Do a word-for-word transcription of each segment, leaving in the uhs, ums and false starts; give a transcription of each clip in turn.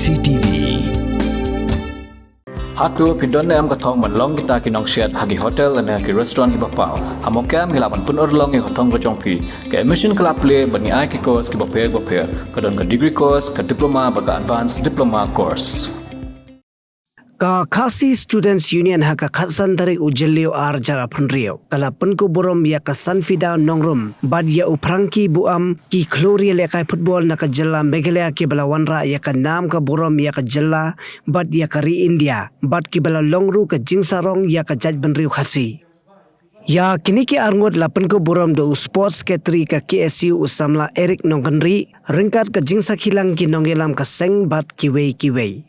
C T V. Hato phi don ne em ka thong ban long kita ki nongshet ha ki hotel ne ha ki restaurant kiba paw? Ha Mawkyrwat ngi lah ban pynurlong ïa ka thong ka jong phi. Ka admission ka la plie bad ngi ai ki course kiba pher ba pher. Ka don ka degree course, ka diploma bad ka advanced diploma course. Ka Khasi Students Union ha ka khatsan tarik u Jylliew ar hajar arphew hynriew ka la pynkup burom ïa ka Sanfida Nongrum bad ïa u Frankie Buam, ki khlur ïalehkai football na ka jylla Meghalaya kiba la wanrah ïa ka nam ka burom ïa ka jylla bad ïa ka ri India, bad kiba la long ruh ka jingsarong ïa ka jaitbynriew Khasi. Ïa kine ki arngut la pynkup burom da u Sports Secretary ka K S U u samla Eric Nongkynrih, ryngkat ka jingsakhi lang ki nongïalam ka seng bad kiwei kiwei.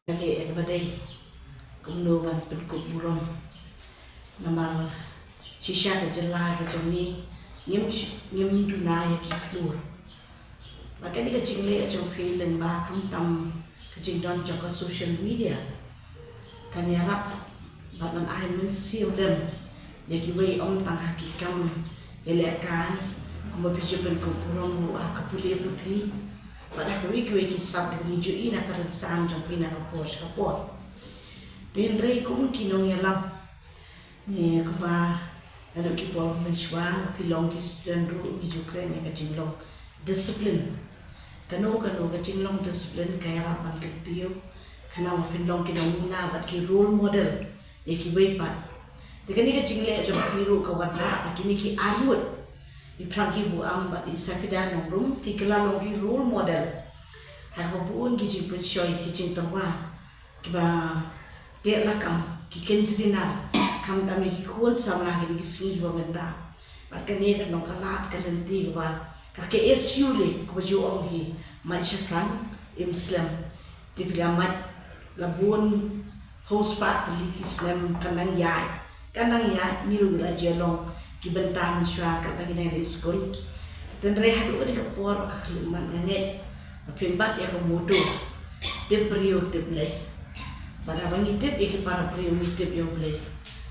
Ka leh ïa kaba dei kumno ban pynkup burom. Namar shisha ka jylla ka jong ngi ngim sh-, ngim duna ïa ki khlur. Bad kane ka jingleh jong phi lyngba khamtam ka jingdon jong ka social media kan ïarap bad ban ai mynsiem lem ïa kiwei, ym tang ha ki kam ïalehkai, kumba phi ju pynkup burom ruh ha ka pule puthi bad ha kiwei kiwei ki sap kiba ngi ju ïohi na ka rynsan jong phi na ka por sha ka por. Te hynrei kum ki nongïalam, ne kumba naduh ki por mynshuwa, phi long ki student ruh, ngi ju kren ïa ka jinglong discipline. Kano kano ka jinglong discipline ka ïarap ban kyntiew, khnang ba phin long ki nongmuna bad ki role model ïa kiwei pat. Te kane ka jingleh jong phi ruh ka wanrah ba kine ki arngut, i Frankie Buam bad i Sanfida Nongrum, ki kylla long ki role model ha kaba bun ki jingpynshoi, ki jingtyrwa, kiba teh lakam, ki kynjri nar, khamtam ïa ki khun samla kine ki sngi ba mynta. Bad kane ka long ka lad ka lynti kaba ka K S U lei, kaba ju ong hi, mait shaphrang im slem. Te phi la mait la bun, hynriew spah tylli ki snem, kan nang ïaid, kan nang ïaid, ngi ruh ngi la ju long ki bynta mynshuwa katba ngi dang dei skul. Te hynrei haduh kane ka por ba ka khlem mat, nga ngeit ba phin bat ïa ka motto, tip briew tip Blei. Bad haba ngi tip ïa ki para briew ngi tip ïa U Blei.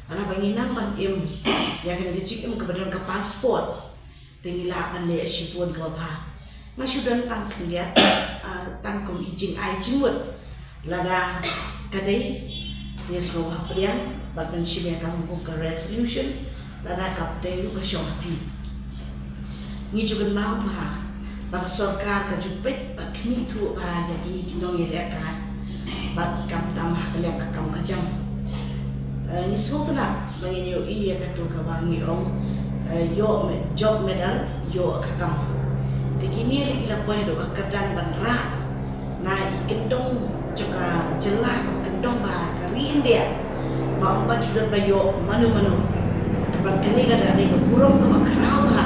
Bad haba ngi nang ban im ïa kane ka jingim kaba don ka passport, te ngi lah ban leh shibun kaba bha. Nga shu don tang khyndiat, ah, tang kum i jingai jingmut. Lada ka dei, te sngewbha pdiang bad ban shim ïa ka hangkum ka resolution. Lada kam dei ruh ka shong ha phi. Ngi ju kynmaw bha ba ka sorkar ka ju peit bad khmih thuh bha ïa kine ki nongïalehkai bad khamtam ha ka liang ka kam ka jam. Eh, ngi sngewtynnat ba ngin ïohi ïa kato kaba ngi ong, eh, ïoh me-, job medal, ïoh ka kam. Te kine lei ki la poi haduh ka kyrdan ban rah na i kyndong jong ka jylla, kaba kyndong bha ka ri India, ba ym pat ju don ba ïoh mano mano. Te bad kane ka dei ka burom kaba khraw bha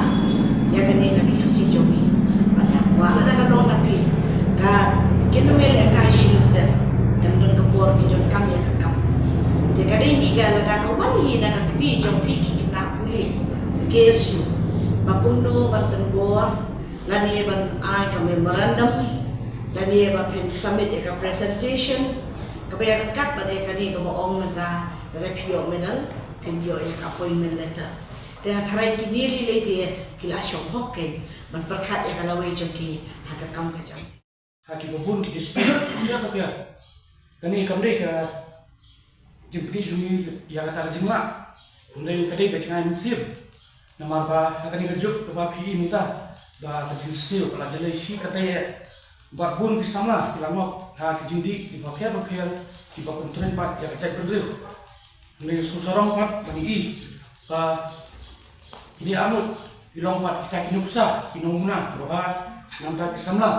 ïa kane ka ri Khasi jong ngi. Bad nga kwah lada ka long na phi, ka, kin ym lehkai shilynter, kan don ka por ki donkam ïa ka kam. Te ka dei hi ka, lada ka wan hi na ka kti jong phi ki khynnah pule K S U, ba kumno ban pynbor, lane ban ai ka memorandum, lane ba phin submit ïa ka presentation, kaba ïa ka kat bad ïa kane kaba ong mynta, lada phi ïoh medal, phin ïoh ïa ka appointment letter. Te nga tharai kine lei lei te ki la shong hok kein ban pyrkhat ïa ka lawei jong ki ha ka kam ka jam. Ha kiba bun ki district, ki ïa ka pia. Kane kam dei ka jingpyni jong ngi ïa kata ka jinglah. Kam dei, ka dei ka jingai mynsiem. Namar ba ha kane ka juk kaba phi i mynta, ba ka jingsniew ka la jlei shi katei eh. Bad bun ki samla ki la ngop ha ki jingdih kiba pher ba pher, kiba pyntrei bad ïa ka jaitbynriew. Ngi sngewsarong pat ba ngi i ba kine arngut ki long pat kita ki nuksa, ki nongmuna kiba bha na bynta ki samla.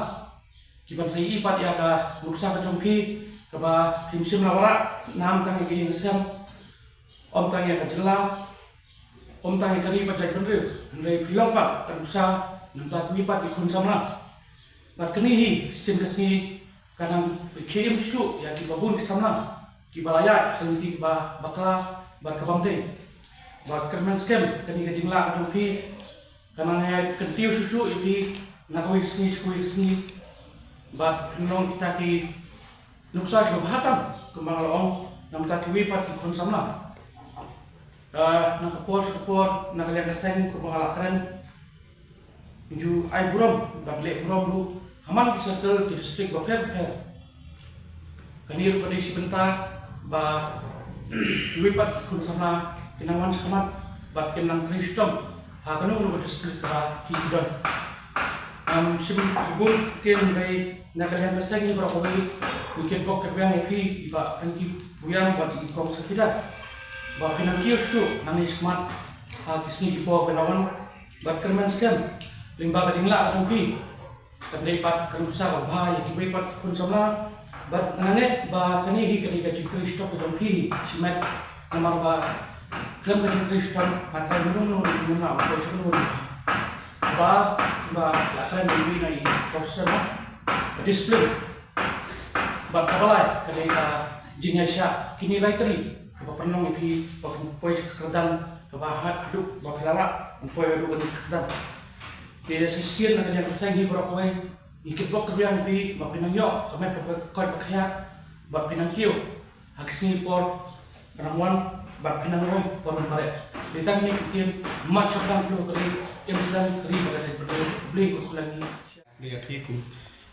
Kiban sa i pat ïa ka nuksa ka jong phi, kaba phim shym la wanrah na bynta ïa ka ïing ka sem, ym tang ïa ka jylla, ym tang ïa ka ri bad jaitbynriew, hynrei phi long pat ka nuksa na bynta kiwei pat ki khun samla. Bad kane hi shisien ka sngi ka nang pyrkhing shuh ïa kiba bun ki samla, kiba la ïaid ha lynti kaba bakla bad ka bym dei. Bad kyrmen skhem kane ka jinglah ka jong phi ka nang ïai kyntiew shuh shuh ïa phi Na kawei ka sngi sha kawei ka sngi, bad pynlong kita ki nuksa kiba bha tam, kumba nga la ong, na bynta kiwei pat ki khun samla. Ah, na ka por sha ka por, na ka liang ka seng, kumba nga la kren, ju ai burom bad leh burom ruh ha man ki circle, ki district bapher bapher. Kane ruh ka dei shi bynta ba kiwei pat ki khun samla kin nang wan shakhmat bad kin nang trei shitom ha kano kano ka district kaba ki don. Am, shibun shibun ktien dei na ka liang ka seng hi baroh kawei, ngi kitbok kitrwiang ïa phi, i Bah Frankie Buiam bad i Kong Safida, ba phin nang kiew shuh nangne shakhmat ha ki sngi ki por kiban wan, bad kyrmen skhem lyngba ka jinglah ka jong phi. Kan dei pat ka nuksa kaba bha ïa kiwei pat ki khun samla. Bad nga ngeit ba kane hi ka dei ka jingtrei shitom ka jong phi shimet, namar ba khlem ka jingtrei shitom, nga tharai mynno mynno ruh ngim lah ban poi sha kano kano. Ba, ba la kren beiñ beiñ na i professor, ba ka discipline bad kaba lai ka dei ka jingïaishah kine lai tylli, kaba pynlong ïa phi ba phin poi sha ka kyrdan kaba ha-, haduh ba phi la lah ban poi haduh kane ka kyrdan. Te shisien na ka liang ka seng hi baroh kawei, ngi kitbok kitrwiang ïa phi ba phin nang ïoh ka met ba koit ba khiah, bad phin nang kiew ha ki sngi por ba nang wan, bad phin nang roi parum bareh. Dei tang kine ki ktien, mat shaphrang phi, ka ri, im slem ka ri bad ka jaitbynriew. Blei kyrkhu lang ïa ngi. Dei ïa phi kum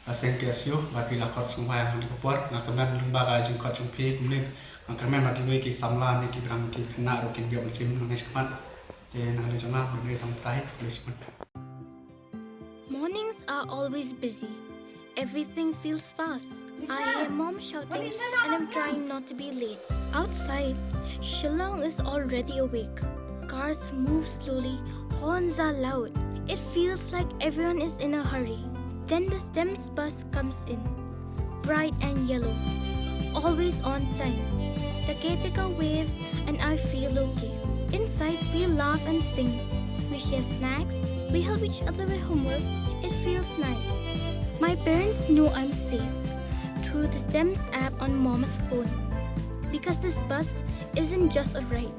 ka seng K S U, ba phi la khot sngewbha ïa nga ha kane ka por, nga kyrmen lyngba ka jingkhot jong phi kumne, nga kyrmen ba kiwei ki samla ne ki briew ki khynnah ruh kin ïoh mynsiem nangne shakhmat. Te na ka liang jong nga, mut dei tang mynta hi, khublei shibun. Mornings are always busy. Everything feels fast. I hear mom shouting and I'm trying not to be late. Outside, Shillong is already awake. Cars move slowly, horns are loud. It feels like everyone is in a hurry. Then the STEMS bus comes in, bright and yellow, always on time. The caretaker waves and I feel okay. Inside, we laugh and sing. We share snacks. We help each other with homework. It feels nice. My parents know I'm safe through the STEMS app on mom's phone. Because this bus isn't just a ride.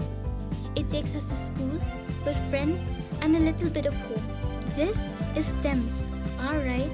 It takes us to school, with friends, and a little bit of hope. This is STEMS, our ride,